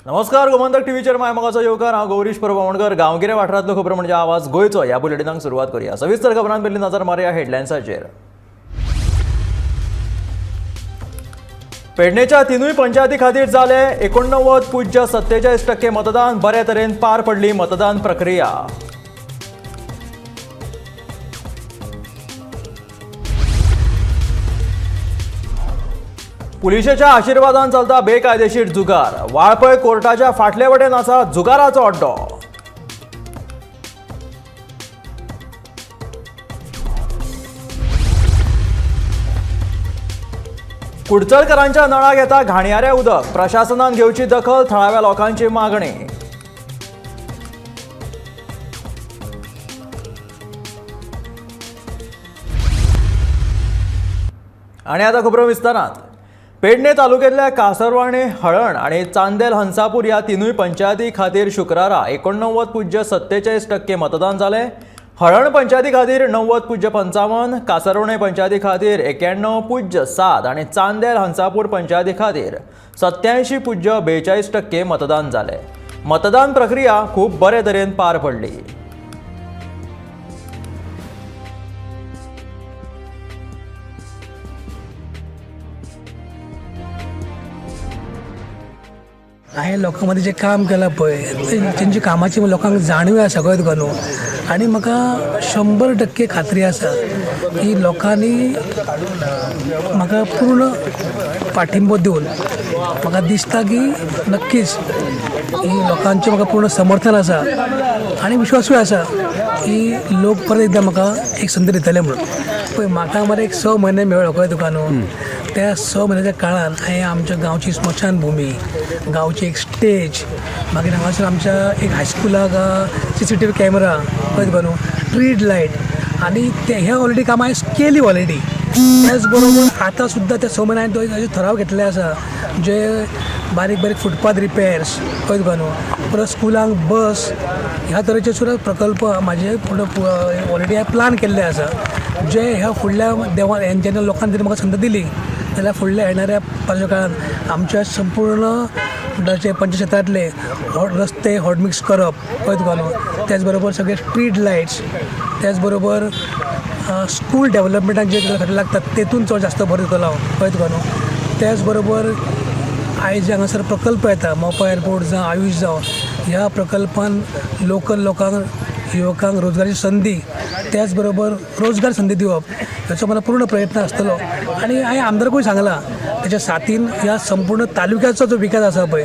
नमस्कार, गोमंतक टीव्हीचेर मायमोगाचो येवकार. हांव गौरीश परब आमोणकर. गांवगिऱ्या वाठारांतलो खबरो म्हणजे आवाज गोंयचो. ह्या बुलेटिनाक सुरवात करूया. सविस्तर खबरांत पयलीं नजर मारुया हेडलायन्साचेर. पेडणेच्या तिनूय पंचायती खातीर जाले 89.47% मतदान. बरे तरेन पार पडली मतदान प्रक्रिया. पुलिशेच्या आशिर्वादान चलता बेकायदेशीर जुगार. वाळपय कोर्टाच्या फाटले वटेन आसा जुगाराचो अड्डो. कुडचडकरांच्या नळाक येता घाणयारें उदक. प्रशासनान घेवची दखल, थळाव्या लोकांची मागणी. आणि आता खबरो विस्तारात. पेडणे तालुक्यातल्या कासरवाणे, हळण आणि चांदेल हंसापूर ह्या तिनूय पंचायती खातीर शुक्रारा 89.47% मतदान जालें. हळण पंचायती खातीर 90.55, कासरवणे पंचायती खातीर 91.7 आणि चांदेल हंसापूर पंचायती खातीर 87.42% मतदान जालें. मतदान प्रक्रिया खूब बरे तरेन पार पडली. हांवें लोकां मदीं जें काम केलां पळय, तेंची कामाची लोकांक जाणीव आसा कळ्ळें तुका न्हू. आनी म्हाका 100% खात्री आसा की लोकांनी म्हाका पूर्ण पाठिंबो दिवन म्हाका दिसता की नक्कीच ही लोकांचें म्हाका पूर्ण समर्थन आसा आनी विश्वासूय आसा की लोक परत एकदां म्हाका एक संद दितले म्हणून. पळय, म्हाका मरे एक 6 म्हयने मेळ्ळो, कळ्ळें तुका न्हू. त्या 6 म्हयन्याच्या काळान हांवें आमच्या गांवची स्मशान भुमी, गांवची एक स्टेज, मागीर हांगासर आमच्या एक हायस्कुलाक CCTV camera, कळ्ळें तुका न्हू, स्ट्रीट लायट आनी ते हे ऑलरेडी कामां हांवें केली ऑलरेडी. त्याच बरोबर आतां सुद्दां त्या 6 म्हयन्या हांवें तो थराव घेतले आसा, जे बारीक बारीक फुटपाथ रिपेर्स, कळ्ळें तुका न्हू, परत स्कुलांक बस, ह्या तरेचे सुद्दां प्रकल्प म्हाजे पूर्ण ऑलरेडी हांवें प्लान केल्ले आसा, जे ह्या फुडल्या देवा जेन्ना लोकांनी जर म्हाका संद दिली जाल्यार फुडल्या येणाऱ्या पावसा काळान आमच्या संपूर्ण म्हणटाचे पंचक्षेत्रांतले रस्ते हॉटमिक्स करप, कळ्ळें तुका न्हू, त्याच बरोबर सगळे स्ट्रीट लायट्स, त्याच बरोबर स्कूल डेवलपमेंटाक जे खर्च लागतात तेतून चड जास्त भर दितलो हांव, कळ्ळें तुका न्हू. त्याच बरोबर आयज जे हांगासर प्रकल्प येता, मोपा एअरपोर्ट जावं, आयुष जावं, ह्या प्रकल्पान लोकल लोकांक, युवकांक रोजगाराची संदी, त्याच बरोबर रोजगार संदी दिवप हाचो मला पूर्ण प्रयत्न आसतलो. आनी हांवें आमदारकूय सांगलां, तेच्या साथीन ह्या संपूर्ण तालुक्याचो जो विकास आसा पळय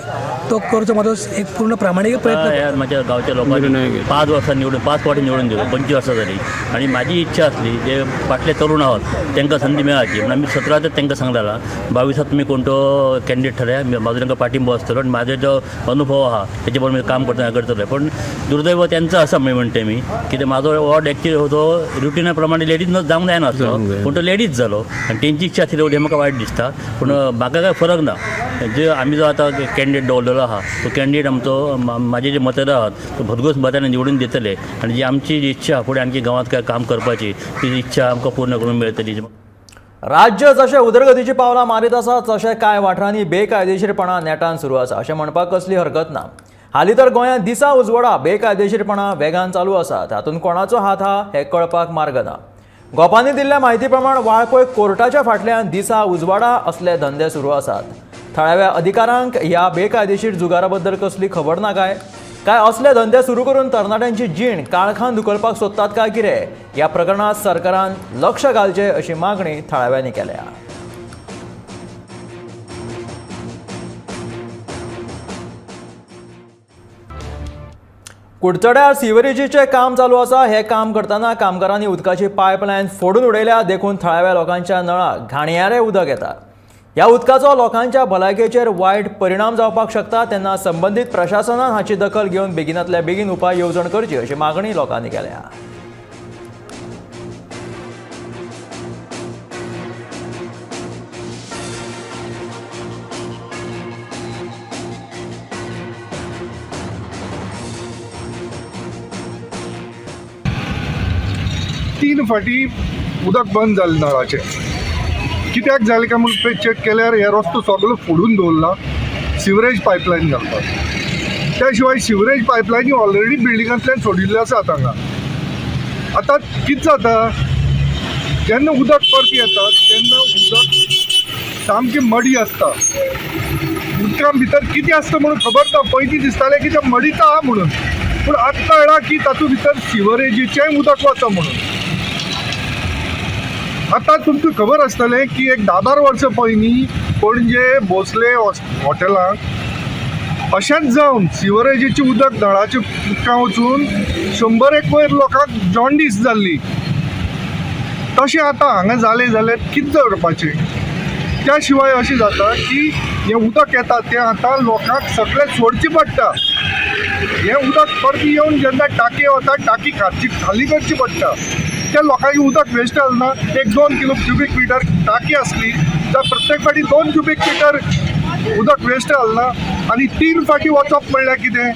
तो करचो म्हजो एक पूर्ण प्रामाणीक प्रयत्न. ह्या माझ्या गावच्या लोकांनी 5 वर्सां निवडून, 5 फावटी निवडून दिलो, 25 वर्सां जाली. आनी म्हाजी इच्छा आसली जे फाटले तरुण आहात तांकां संदी मेळाची म्हणून आमी 17 तांकां सांगलेला, 22 तुमी कोण तो कॅन्डिडेट ठरया, म्हाजो तांकां पाठिंबो आसतलो आनी म्हाजो जो अनुभव आहा तेजे बरोबर काम करतना करतले. पण दुर्दैव त्यांचं आसा म्हणटे मी की ते म्हाजो वॉर्ड एक्चुअली तो रुटिना प्रमाणे लेडीज जावंक जायना आसलो, पूण तो लेडीज जालो आनी तेंची इच्छा आसली तेवढी म्हाका वायट दिसता. पूण म्हाका काय फरक ना, जे आमी जो आतां कॅन्डिडेट दवरलेलो आहा तो कॅन्डिडेट आमचो म्हाजे जे मतदार आहात तो भरघोस मतांनी निवडून दितले आनी जी आमची जी इच्छा फुडें आणखी गांवांत काय काम करपाची ती इच्छा आमकां पूर्ण करून मेळटली. राज्य जशें उदरगतीची पावलां मारीत आसा तशें कांय वाठारांनी बेकायदेशीरपणा नेटान सुरू आसा अशें म्हणपाक कसली हरकत ना. हालीं तर गोंयांत दिसा उजवाडा बेकायदेशीरपणा वेगान चालू आसा. तातूंत कोणाचो हात आहा हें कळपाक मार्ग ना. गोपांनी दिल्ल्या म्हायती प्रमाण वाळपय कोर्टाच्या फाटल्यान दिसा उजवाडा असले धंदे सुरू आसात. थळाव्या अधिकाऱ्यांक ह्या बेकायदेशीर जुगारा बद्दल कसली खबर ना काय? काय असले धंदे सुरू करून तरणाट्यांची जीण काळखान धुकलपाक सोदतात काय कितें? ह्या प्रकरणात सरकारान लक्ष घालचें अशी मागणी थळाव्यांनी केल्या. कुडचड्यार सिवरेजीचें काम चालू आसा. हें काम करतना कामगारांनी उदकाची पायपलायन फोडून उडयल्या, देखून थळाव्या लोकांच्या नळाक घाणयारें उदक येता. ह्या उदकाचो लोकांच्या भलायकेचेर वायट परिणाम जावपाक शकता. तेन्ना संबंदीत प्रशासनान हाची दखल घेवन बेगिनातल्या बेगीन उपाय येवजण करची अशी मागणी लोकांनी केल्या. तीन फाटी उदक बंद जालें नळाचें. कित्याक जालें काय म्हूण चॅक केल्यार हे रस्तो सगलो फोडून दवरला सिवरेज पायपलायन घालपाक. त्या शिवाय सिवरेज पायपलायनी ऑलरेडी बिल्डिंगांतल्यान सोडिल्ल्यो आसात हांगा. आतां कितें जाता, जेन्ना उदक परत येता तेन्ना उदक सामकी मडी आसता. उदकां भितर कितें आसता म्हणून खबर ना. पयलीं दिसतालें की तें मडीच आहा म्हणून, पूण आतां कळ्ळां की तातूंत भितर सिवरेजीचेंय उदक वता म्हणून. आतां तुमकां खबर आसतलें की एक 10-12 वर्सां पयलीं पणजे भोसले हॉटेलांत अशेंच जावन सिवरेजीचें उदक नळाच्या उदकां वचून 100 वयर लोकांक जॉन्डीस जाल्ली. तशें आतां हांगा जालें जाल्यार कितें करपाचें? त्या शिवाय अशें जाता की हें उदक येता तें आतां लोकांक सगळें सोडचें पडटा. हें उदक परतें येवन जेन्ना टाकये वता, टाकी खाली करची पडटा. त्या लोकांक उदक वेस्ट जालना. एक 2 किलो क्युबीक मिटर टाकी आसली तर प्रत्येक फावटी 2 क्युबीक मिटर उदक वेस्ट जालना. आनी 3 फावटी वचप म्हणल्यार कितें,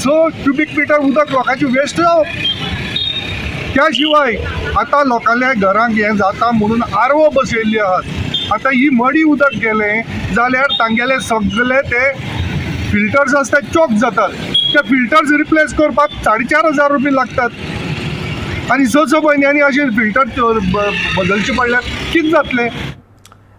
6 क्युबीक मिटर उदक लोकांचें वेस्ट जावप. त्या शिवाय आतां लोकांल्या घरांक हें जाता म्हणून आरवो बसयल्ली आहात. आतां ही मडी उदक गेलें जाल्यार तांगेले सगळे ते फिल्टर्स आसता चोक जातात. ते फिल्टर्स रिप्लेस करपाक 4500 रुपया लागतात आनी 6-6 म्हयन्यांनी अशे फिल्टर बदलचे पडल्यार कितें जातलें?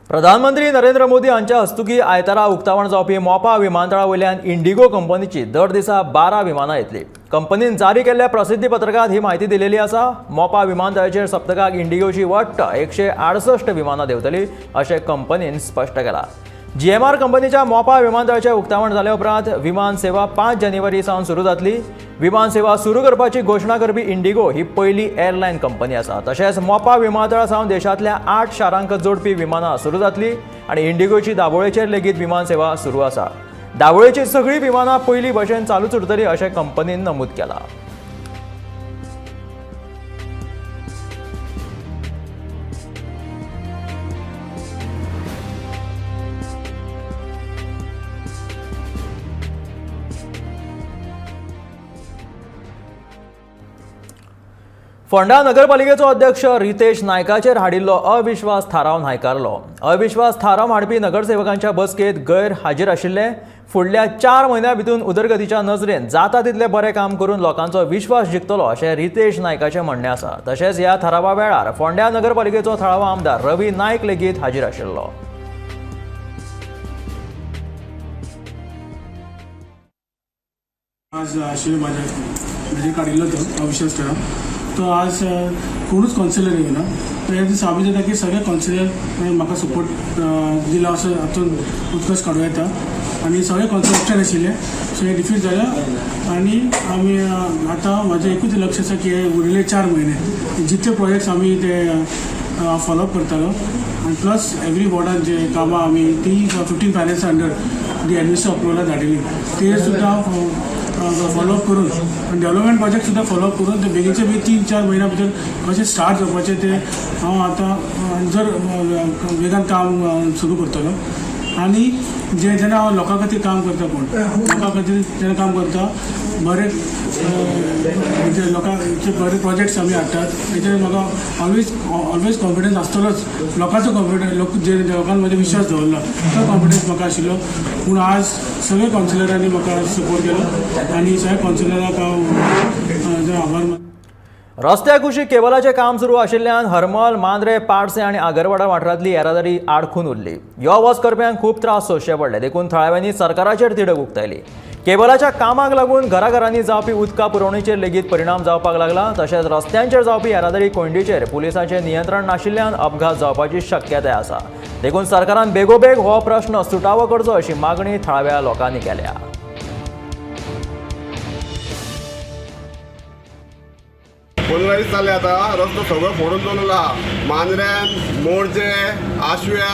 प्रधानमंत्री नरेंद्र मोदी हांच्या हस्तुकी आयतारा उक्तावण जावपी मोपा विमानतळा वयल्यान इंडिगो कंपनीची दर दिसा 12 विमानां येतली. कंपनीन जारी केल्ल्या प्रसिद्धी पत्रकात ही म्हायती दिलेली आसा. मोपा विमानतळाचेर सप्तकाक इंडिगोची वट्ट 168 विमानां देंवतली अशें कंपनीन स्पश्ट केलां. जीएमआर कंपनीच्या मोपा विमानतळाचें उक्तावण जाले उपरांत विमान सेवा 5 जानेवारी सावन सुरू जातली. विमान सेवा सुरू करपाची घोशणा करपी इंडिगो ही पयली एअरलायन कंपनी आसा. तशेंच मोपा विमानतळा सावन देशांतल्या 8 शारांक जोडपी विमानां सुरू जातली आनी इंडिगोची दाबोळेचेर लेगीत विमान सेवा सुरू आसा. दाबोळेची सगळीं विमानां पयलीं भशेन चालूच उरतली अशें कंपनीन नमूद केलां. फोंडा नगरपालिकेचो अध्यक्ष रितेश नायकाचेर हाडिल्लो अविश्वास थाराव न्हयकारलो. अविश्वास थाराव हाडपी नगरसेवकांच्या बसकेत गैर हाजीर आशिल्ले. फुडल्या 4 म्हयन्यां भितर उदरगतीच्या नजरेन जाता तितलें बरें काम करून लोकांचो विश्वास जिखतलो अशें रितेश नायकाचें म्हणणें आसा. तशेंच ह्या थारावा वेळार फोंड्या नगरपालिकेचो थळावो आमदार रवी नायक लेगीत हाजीर आशिल्लो. आज आशिल्लो म्हाजे काडिल्लो तो अविश्वास थाराव, तो आज कोणूच कौन्सिलर येयना. तर हें साबीत जाता की सगळे कौन्सिलर म्हाका सपोर्ट दिला असो हातून उत्कर्श काडूं येता आनी सगळे कौन्सिलर ऑप्शन आशिल्ले. सो हे डिफीट जाल्या आनी आमी आतां म्हाजें एकूच लक्ष आसा की हे उरिल्ले 4 म्हयने जितले प्रोजेक्ट्स आमी ते फॉलोअप करतालो आनी प्लस एवरी वॉर्डान जे कामां आमी ती 15 फायनान्सा अंडर दी एडमिनिस्ट्रेशन अप्रुवला धाडिल्ली ते सुद्दां फॉलोअप करून आनी डेवलपमेंट प्रोजेक्ट सुद्दां फॉलोअप करून ते बेगीनचे बेगीन 3-4 म्हयन्या भितर कशें स्टार्ट जावपाचें ते हांव आतां जर वेगान काम सुरू करतलो. आनी जे जेन्ना हांव लोकां खातीर काम करता, कोण लोकां खातीर जेन्ना काम करता बरे म्हणजे लोकांचे बरे प्रोजेक्ट्स आमी हाडटात तेचेर म्हाका ऑलवेज कॉन्फिडन्स आसतलोच. लोकांचो कॉन्फिडन्स, लोक जे लोकांक म्हजेर विश्वास दवरला तो कॉन्फिडन्स म्हाका आशिल्लो. पूण आज सगळे कौन्सिलरांनी म्हाका सपोर्ट केलो आनी सगळ्या कौन्सिलरांक हांव आभार मानता. रस्त्या कुशीक केबलाचें काम सुरू आशिल्ल्यान हरमल, मांद्रे, पार्से आनी आगरवाडा वाठारांतली येरादारी आडखून उरली. यो वच करप्यांक खूब त्रास सोंसचे पडले, देखून थळाव्यांनी सरकाराचेर तिडक उक्तायली. केबलाच्या कामाक लागून घराघरांनी जावपी उदका पुरवणेचेर लेगीत परिणाम जावपाक लागला. तशेंच रस्त्यांचेर जावपी येरादारी कोंयडीचेर पुलिसांचें नियंत्रण नाशिल्ल्यान अपघात जावपाची शक्यताय आसा. देखून सरकारान बेगोबेग हो प्रश्न सुटावो करचो अशी मागणी थळाव्या लोकांनी केल्या. 15 दीस जाले आतां रस्तो सगळो फोडून दवरला. मांद्र्यान, मोरजे, आशव्या,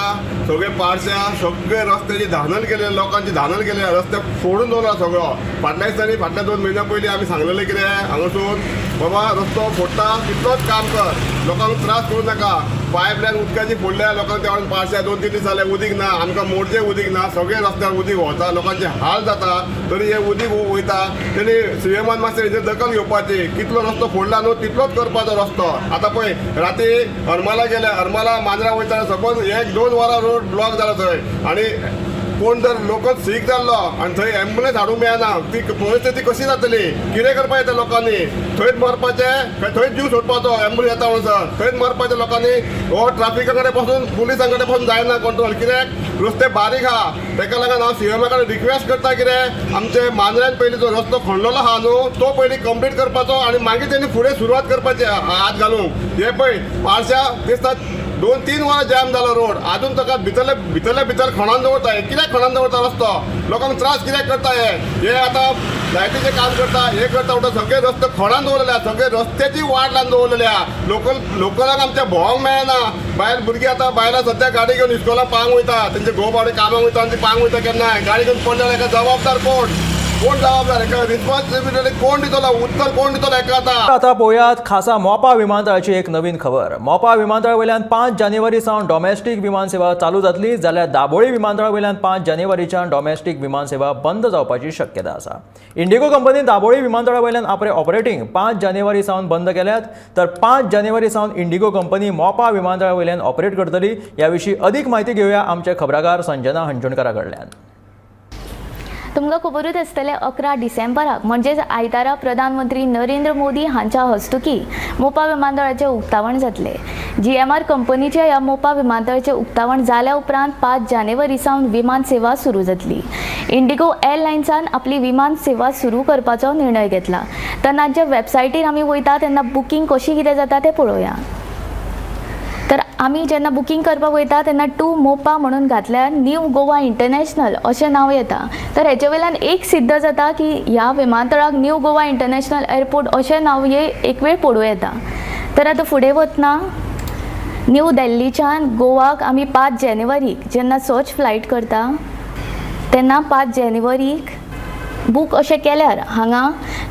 सगळे पारश्या सगळे रस्त्याची धानण केले, लोकांची धानण केले, रस्ते फोडून दवरला सगळो. फाटल्या दिसांनी फाटल्या 2 म्हयन्या पयलीं आमी सांगलेलें कितें हांगासून, बाबा रस्तो फोडटा तितलोच काम कर, लोकांक त्रास करूं नाका. पायपलायन उदकाची फोडल्या, लोकांक त्या पारश्या 2-3 दीस जाले उदीक ना, आमकां मोरजे उदीक ना, सगळे रस्त्यार उदीक व्हांवता, लोकांचे हाल जाता, तरी हे उदीक वयता. तेणी सीएमान मातशें हेजेर दखल घेवपाची, कितलो रस्तो फोडला न्हू तितलोच करपाचो रस्तो. आतां पळय राती हरमाला गेले, हरमाला मांद्रा वयता सपोज 1-2 वरां रोड ब्लॉक जाला थंय आनी कोण जर लोकल सीक जाल्लो आनी थंय एम्बुलन्स हाडूंक मेळना, ती परिस्थिती कशी जातली? कितें करपा येता लोकांनी? थंयच मरपाचें काय थंयच जीव सोडपाचो? एम्बुलन्स येता म्हणसर थंयच मरपाचें लोकांनी. हो ट्राफिका कडेन पासून, पुलिसां कडेन पासून जायना कंट्रोल, कित्याक रस्ते बारीक आहा. तेका लागून हांव सीएमा कडेन रिक्वेस्ट करता, कितें आमचे मांद्र्यान पयलीं जो रस्तो खणलेलो आहा न्हू, तो पयलीं कंप्लीट करपाचो आनी मागीर तेणी फुडें सुरवात करपाची हात घालूंक. हे पळय पारशा दिसता, 2-3 वरां जाम जालो रोड. आजून ताका भितरले भितरले भितर खणान दवरता. हे कित्याक खणान दवरता रस्तो? लोकांक त्रास कित्याक करता हे? हे आतां लायटीचें काम करता, हे करता म्हणटा, सगळे रस्ते खणान दवरलेले आहा, सगळे रस्त्याची वाट लावन दवरलेली आहा. लोकलाक आमच्या भोंवंक मेळना. बायल भुरगीं आतां बायलां सद्या गाडी घेवन इस्कोलाक पांग वयता, तेंचे घोव बावडे कामाक वयता आनी ती पांग वयता केन्नाय गाडी घेवन पडले जाल्यार हेका जबाबदार कोण? कोण जबाबदार हेका? रिस्पॉन्सिबिलिटी कोण दितलो? उत्तर कोण दितलो हेका आतां? आता पळोवयात खासा मोपा विमानतळाची एक नवीन खबर. मोपा विमानतळा वयल्यान 5 जानेवारी सावन डॉमेस्टीक विमान सेवा चालू जातली, जाल्यार दाबोळी विमानतळा वयल्यान 5 जानेवारीच्यान डॉमेस्टीक विमान सेवा बंद जावपाची शक्यता आसा. इंडिगो कंपनीन दाबोळी विमानतळा वयल्यान आपले ऑपरेटींग 5 जानेवारी सावन बंद केल्यात, तर 5 जानेवारी सावन इंडिगो कंपनी मोपा विमानतळा वयल्यान ऑपरेट करतली. ह्या विशीं अदीक म्हायती घेवया आमचे खबराकार संजना हंजुणकरा कडल्यान. तुमकां खबरूच आसतलें, 11 डिसेंबराक म्हणजेच आयतारा प्रधानमंत्री नरेंद्र मोदी हांच्या हस्तुकी मोपा विमानतळाचें उक्तावण जातलें. जीएमआर कंपनीच्या ह्या मोपा विमानतळाचें उक्तावण जाल्या उपरांत 5 जानेवारी सावन विमान सेवा सुरू जातली. इंडिगो एअरलायन्सान आपली विमान सेवा सुरू करपाचो निर्णय घेतला. तर तांच्या वेबसायटीर आमी वयता तेन्ना बुकींग कशी कितें जाता तें पळोवया. तर आमी जेन्ना बुकींग करपाक वयता तेन्ना टू मोपा म्हणून घातल्यार न्यू गोवा इंटरनॅशनल अशें नांव येता. तर हेचे वयल्यान एक सिद्ध जाता की ह्या विमानतळाक न्यू गोवा इंटरनॅशनल एअरपोर्ट अशें नांव हे एक वेळ पडूं येता. तर आतां फुडें वतना न्यू दिल्लीच्यान गोवाक आमी 5 जानेवारीक जेन्ना सर्च फ्लायट करता तेन्ना 5 जानेवारीक बूक अशें केल्यार हांगा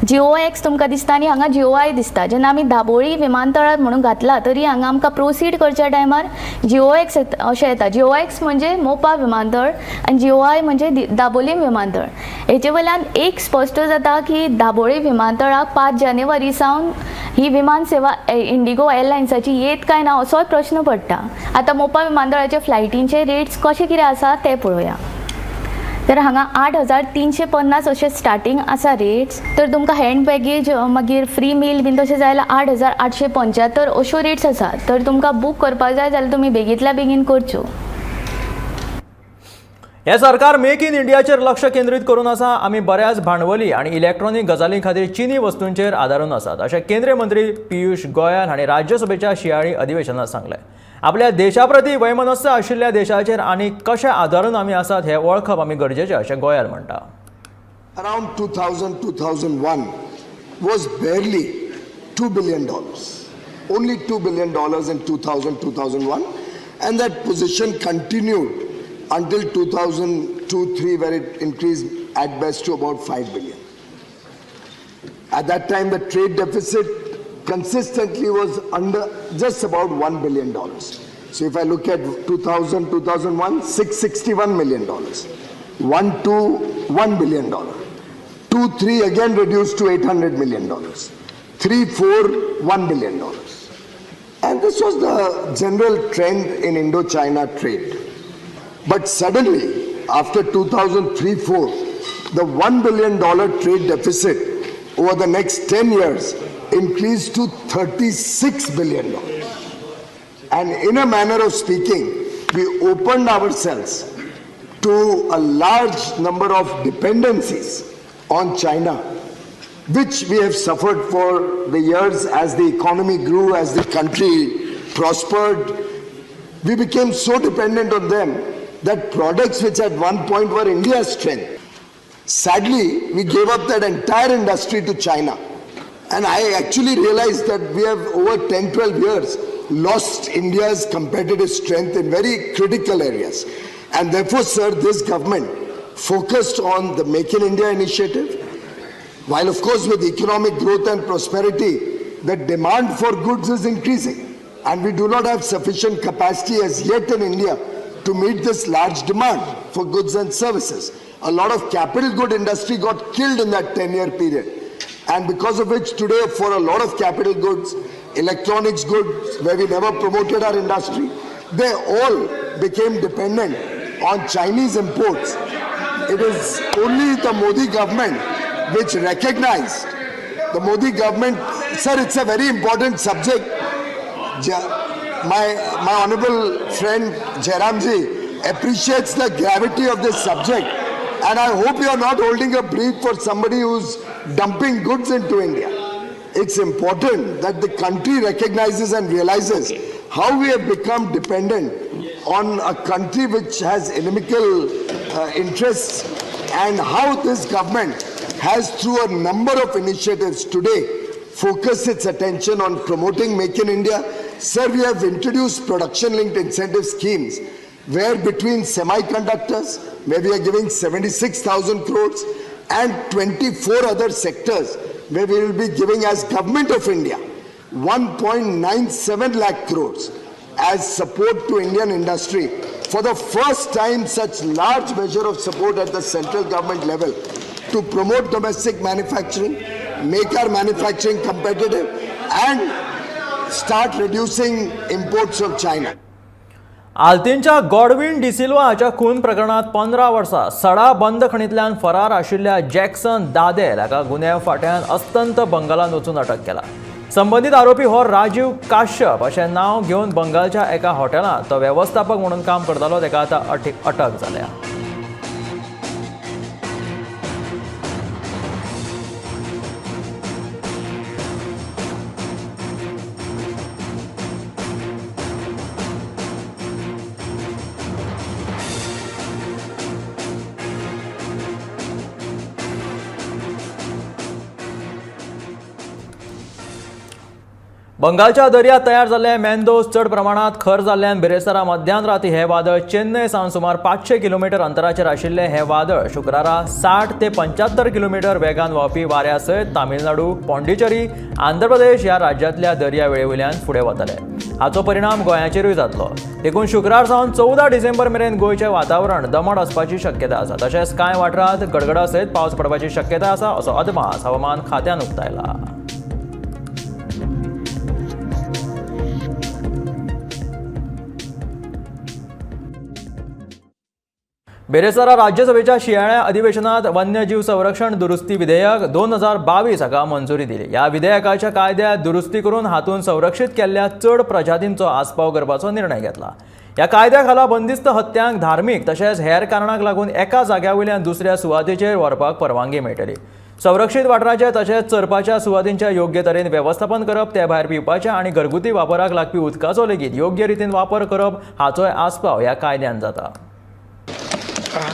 जीओएक्स तुमकां दिसता आनी हांगा जीओआय दिसता. जेन्ना आमी दाबोळी विमानतळार म्हणून घातला तरी हांगा आमकां प्रोसीड करच्या टायमार जीओएक्स अशें येता. जीओएक्स म्हणजे मोपा विमानतळ आनी जीओआय म्हणजे दाबोलीम विमानतळ. हेचे वयल्यान एक स्पश्ट जाता की दाबोळी विमानतळाक 5 जानेवारी सावन ही विमान सेवा इंडिगो एअरलायन्साची येत काय ना असोय प्रश्न पडटा. आतां मोपा विमानतळाचे फ्लायटींचे रेट्स कशे कितें आसा ते पळोवया. तर हांगा 8350 अशें स्टार्टींग आसा रेट्स. तर तुमकां हँड बॅगेज मागीर फ्री मील बीन तशें जाय जाल्यार 8875 अश्यो रेट्स आसा. तर तुमकां बूक करपाक जाय जाल्यार तुमी बेगींतल्या बेगीन करच्यो. हें सरकार मेक इन इंडियाचेर लक्ष केंद्रीत करून आसा. आमी बऱ्याच भांडवली आनी इलेक्ट्रॉनीक गजालीं खातीर चिनी वस्तूंचेर आदारून आसात, अशें केंद्रीय मंत्री पियुष गोयल हांणी राज्यसभेच्या शियाळी अधिवेशनात सांगलें. आपल्या देशा प्रती वैमनस्य आशिल्ल्या देशाचेर आनी कशें आदारून आमी आसात हें वळखप आमी गरजेचें, अशें गोयल म्हणटा. Around 2000, 2001 was barely $2 billion. Only $2 billion in 2000, 2001. And that position continued until 2002, 3, where it increased at best to about 5 billion. At that time, the trade deficit consistently was under just about $1 billion. So if I look at 2000, 2001, $661 million. 1 to $1 billion. 2, 3 again reduced to $800 million. 3, 4, $1 billion. And this was the general trend in Indochina trade. But suddenly, after 2003 4, the $1 billion trade deficit over the next 10 years increased to $36 billion. And in a manner of speaking, we opened ourselves to a large number of dependencies on China, which we have suffered for the years as the economy grew, as the country prospered. We became so dependent on them that products which at one point were India's strength, sadly, we gave up that entire industry to China. And I actually realized that we have over 10, 12 years lost India's competitive strength in very critical areas. And therefore, sir, this government focused on the Make in India initiative, while of course with economic growth and prosperity, the demand for goods is increasing. And we do not have sufficient capacity as yet in India to meet this large demand for goods and services. A lot of capital good industry got killed in that 10-year period. And because of which today for a lot of capital goods, electronics goods, where we never promoted our industry, they all became dependent on Chinese imports. It is only the Modi government which recognized the Modi government. Sir, it's a very important subject. My honorable friend Jairamji appreciates the gravity of this subject, and I hope you are not holding a brief for somebody who's dumping goods into India. It's important that the country recognizes and realizes how we have become dependent on a country which has inimical interests, and how this government has, through a number of initiatives today, focused its attention on promoting Make in India. Sir, we have introduced production-linked incentive schemes where between semiconductors, where we are giving 76,000 crores, and 24 other sectors where we will be giving as Government of India 1.97 lakh crores as support to Indian industry. For the first time, such large measure of support at the central government level to promote domestic manufacturing, make our manufacturing competitive, and start reducing imports from China. आल्तीनच्या Godwin D'Silva हाच्या खून प्रकरणात 15 वर्सां सडा बंदखणींतल्यान फरार आशिल्ल्या Jackson Dadel हाका गुन्यांव फांट्यान अस्तंत बंगालांत वचून अटक केला. संबंदीत आरोपी हो राजीव काश्यप अशें नांव घेवन बंगालच्या एका हॉटेलांत तो वेवस्थापक म्हणून काम करतालो. ताका आतां अटक जाल्या. बंगालच्या दर्यांत तयार जाल्ले मेंदोस चड प्रमाणांत खर जाल्ल्यान बिरेस्तारा मध्यान राती हें वादळ चेन्नय सावन सुमार 500 किलोमिटर अंतराचेर आशिल्लें. हें वादळ शुक्रारा 60 ते 75 किलोमिटर वेगान व्हांवपी वाऱ्या सयत तामिळनाडू, पॉंडिचेरी, आंध्र प्रदेश ह्या राज्यांतल्या दर्या वेळेवयल्यान फुडें वतलें. हाचो परिणाम गोंयाचेरूय जातलो. देखून शुक्रार सावन 14 डिसेंबर मेरेन गोंयचें वातावरण दमट आसपाची शक्यता आसा. तशेंच कांय वाठारांत गडगडा सयत पावस पडपाची शक्यता आसा असो अदमास हवामान खात्यान उक्तायला. बेरेस्तारा राज्यसभेच्या शिंयाळ्या अधिवेशनात वन्यजीव संरक्षण दुरुस्ती विधेयक 2022 हाका मंजुरी दिली. ह्या विधेयकाच्या कायद्यात दुरुस्ती करून हातूंत संरक्षीत केल्ल्या चड प्रजातींचो आस्पाव करपाचो निर्णय घेतला. ह्या कायद्या खाला बंदिस्त हत्यांक धार्मीक तशेंच हेर कारणांक लागून एका जाग्या वयल्यान दुसऱ्या सुवातेचेर व्हरपाक परवानगी मेळटली. संरक्षीत वाठाराचें तशेंच चरपाच्या सुवातींचें योग्य तरेन वेवस्थापन करप, ते भायर पिवपाच्या आनी घरगुती वापराक लागपी उदकाचो लेगीत योग्य रितीन वापर करप हाचोय आस्पाव ह्या कायद्यान जाता.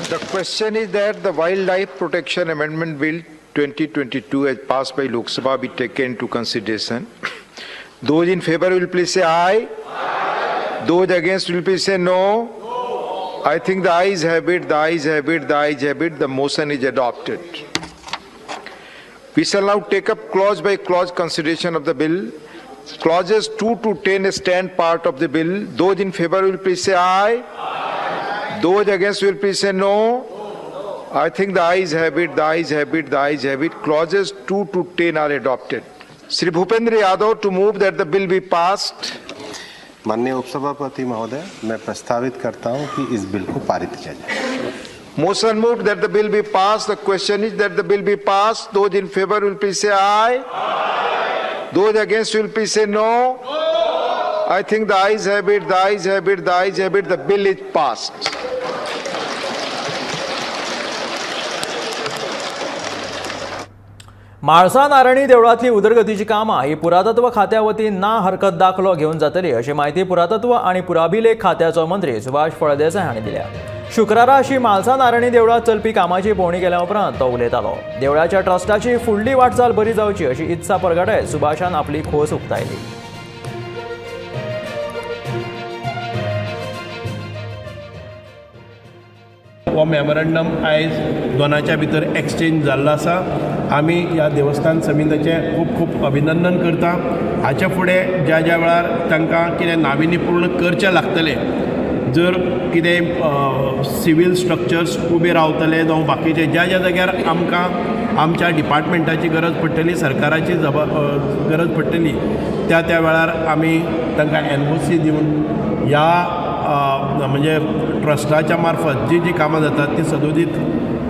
The question is that the Wildlife Protection Amendment Bill 2022 as passed by Lok Sabha be taken into consideration. Those in favor will please say aye. Aye. Those against will please say no. No. I think the ayes have it, the ayes have it, the ayes have it. The motion is adopted. We shall now take up clause by clause consideration of the bill. Clauses 2 to 10 stand part of the bill. Those in favor will please say aye. Those against will please say no. I think the ayes have it, the ayes have it, the ayes have it. Clauses 2 to 10 are adopted. Shri Bhupendra Yadav to move that the bill be passed. माननीय उपसभापति महोदय, मैं प्रस्तावित करता हूं कि इस bill को पारित किया जाए. Motion moved that the bill be passed. The question is that the bill be passed. Those in favor will please say aye. Aye. Those against will please say no. No. I think the ayes have it, the ayes have it, the ayes have it. The bill is passed. Mhalsa Narayani देवळांतली उदरगतीची कामां ही पुरातत्व खात्या वतीन ना हरकत दाखलो घेवन जातली अशी म्हायती पुरातत्व आनी पुराभिलेख खात्याचो मंत्री सुभाष फळदेसाय हांणी दिल्या. शुक्रारा श्री म्हाळसा नारायणी देवळांत चलपी कामाची पळोवणी केल्या उपरांत तो उलयतालो. देवळाच्या ट्रस्टाची फुडली वाटचाल बरी जावची अशी इत्सा परगटायत सुभाषान आपली खोस उक्तायली. हो मेमोरंडम आयज दोनाच्या भितर एक्सचेंज जाल्लो आसा. आमी ह्या देवस्थान समितीचें खूब खूब अभिनंदन करता. हाच्या फुडें ज्या ज्या वेळार तांकां कितें नाविन्यपूर्ण करचें लागतलें, जर कितें सिवील स्ट्रक्चर्स उबे रावतले जावं बाकीचे ज्या ज्या जाग्यार आमकां आमच्या डिपार्टमेंटाची गरज पडटली, सरकाराची गरज पडटली, त्या त्या वेळार आमी तांकां NOC दिवन ह्या म्हणजे ट्रस्टाच्या मार्फत जीं जीं कामां जातात तीं सदोदीत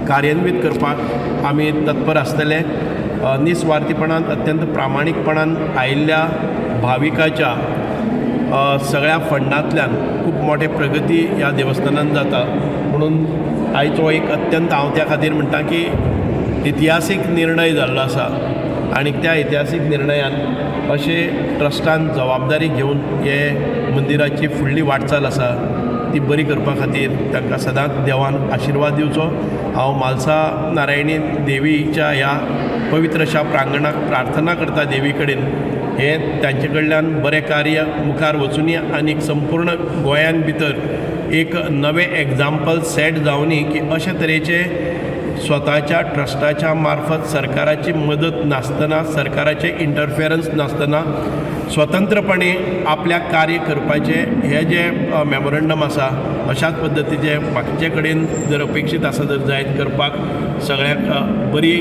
कार्यान्वीत करपाक आमी तत्पर आसतले. निस्वार्थीपणान, अत्यंत प्रामाणीकपणान आयिल्ल्या भाविकाच्या सगळ्या फंडांतल्यान खूब मोठे प्रगती ह्या देवस्थानान जाता. म्हणून आयचो एक अत्यंत, हांव त्या खातीर म्हणटा की, इतिहासीक निर्णय जाल्लो आसा आनी त्या इतिहासीक निर्णयान अशें ट्रस्टान जबाबदारी घेवन हे मंदिराची फुडली वाटचाल आसा ती बरी करपा खातीर तांकां सदांच देवान आशिर्वाद दिवचो. हांव म्हालसा नारायणी देवीच्या ह्या पवित्र अशा प्रांगणाक प्रार्थना करता देवी कडेन, हें तांचे कडल्यान बरें कार्य मुखार वचुनी आनी संपूर्ण गोंयान भितर एक नवें एग्जाम्पल सेट जावनी की अशे तरेचे स्वताच्या ट्रस्टाच्या मार्फत, सरकाराची मदत नासतना, सरकाराचें इंटरफेरन्स नासतना स्वतंत्रपणे आपल्याक कार्य करपाचें हें जें मेमोरंडम आसा, अशाच पद्दतीचें बाकीचे कडेन जर अपेक्षीत आसा जर जायत करपाक, सगळ्यांक बरी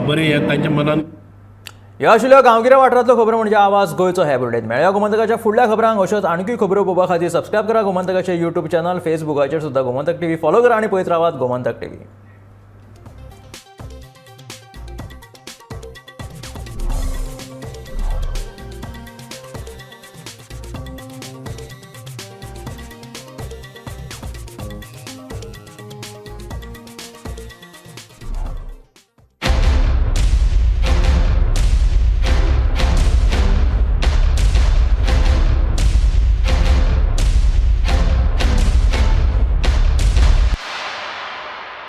बरी हें तांच्या मनान. ह्यो आशिल्ल्यो गांवगिऱ्या वाठारांतल्यो खबरो, म्हणजे आवाज गोंयचो हे बुलेटीन. मेळया गोमंतकाच्या फुडल्या खबरांक. अश्योच आणखी खबरो पळोवपा खातीर सबस्क्रायब करा गोमंतकाचे युट्यूब चॅनल. फेसबुकाचेर सुद्दां गोमंतक टीव्ही फॉलो करा आनी पळयत रावात गोमंतक टीव्ही.